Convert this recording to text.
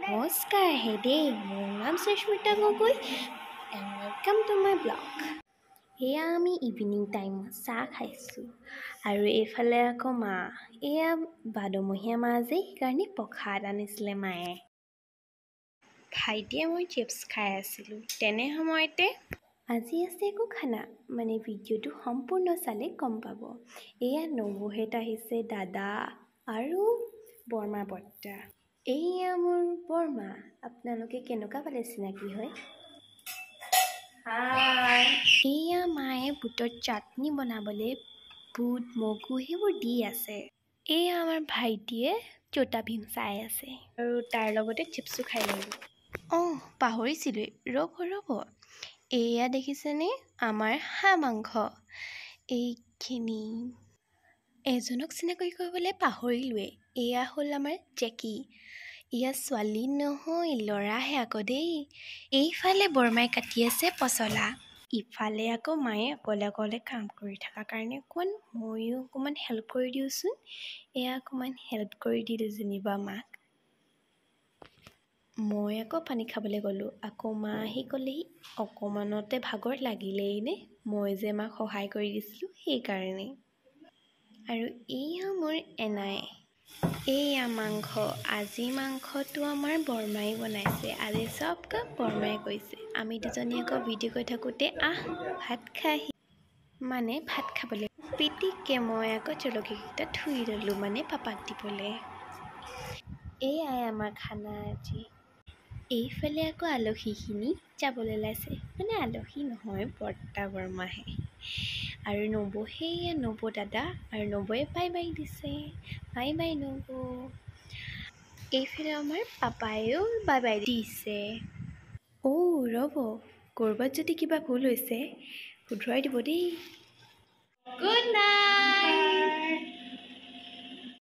নমস্কাৰ হে দেই, মোৰ নাম Sushmita Gogoi and welcome to my blog. এয়া আমি ইভিনিং টাইমত চাহ খাইছোঁ আৰু এইফালে আকৌ মা, এয়া ভাদমহীয়া মাহ যে, সেইকাৰণে প্ৰসাদ আনিছিলে মায়ে। ভাইটিয়ে মই চিপছ খাই আছিলোঁ তেনে সময়তে আজি আছে একো খানা, মানে ভিডিঅ'টো সম্পূৰ্ণ চালে গম পাব। এয়া নবৌহেঁত আহিছে, দাদা আৰু বৰমা বৰ্তা। এইয়া মোৰ বৰমা, আপোনালোকে কেনেকুৱা পালে চিনাকি হয়? এইয়া মায়ে বুটৰ চাটনি বনাবলৈ বুট মগু সেইবোৰ দি আছে। এইয়া আমাৰ ভাইটিয়ে চোটা ভীম চাই আছে আৰু তাৰ লগতে চিপছো খাই ল'লোঁ। অঁ, পাহৰিছিলোঁৱেই, ৰ'ব ৰ'ব, এইয়া দেখিছেনে আমাৰ হাঁহ মাংস এইখিনি। এজনক চিনাকি কৰিবলৈ পাহৰিলোৱেই, এয়া হ'ল আমাৰ জেকি। এয়া ছোৱালী নহয়, ল'ৰাহে আকৌ দেই। এইফালে বৰমাই কাটি আছে পচলা, ইফালে আকৌ মায়ে অকলে অকলে কাম কৰি থকাৰ কাৰণে অকণমান ময়ো অকণমান হেল্প কৰি দিওঁচোন। এয়া অকণমান হেল্প কৰি দিলোঁ যেনিবা মাক। মই আকৌ পানী খাবলৈ গ'লোঁ, আকৌ মা আহি ক'লেহি অকণমানতে ভাগৰ লাগিলেই নে, মই যে মাক সহায় কৰি দিছিলোঁ সেইকাৰণে। আৰু এয়া মোৰ এনাই। এইয়া মাংস, আজি মাংসটো আমাৰ বৰমাই বনাইছে। আজি চব কাম বৰমাই কৰিছে। আমি দুজনী আকৌ ভিডিঅ' কৰি থাকোঁতে আহ ভাত খাই, মানে ভাত খাবলৈ পিটিককৈ মই আকৌ জলকীয়াকেইটা ধুই ল'লোঁ, মানে পাপাক দিবলৈ। এয়াই আমাৰ খানা আজি। এইফালে আকৌ আলহীখিনি যাবলৈ ওলাইছে, মানে আলহী নহয়, বৰ্তা বৰমাহে আৰু নবৌ। সেয়া নবৌ দাদা আৰু নবৌয়ে বাই বাই দিছে, বাই বাই নবৌ। এইফালে আমাৰ পাপায়েও বাই বাই দিছে। অ' ৰ'ব, ক'ৰবাত যদি কিবা ভুল হৈছে শুধৰাই দিব দেই। Good night.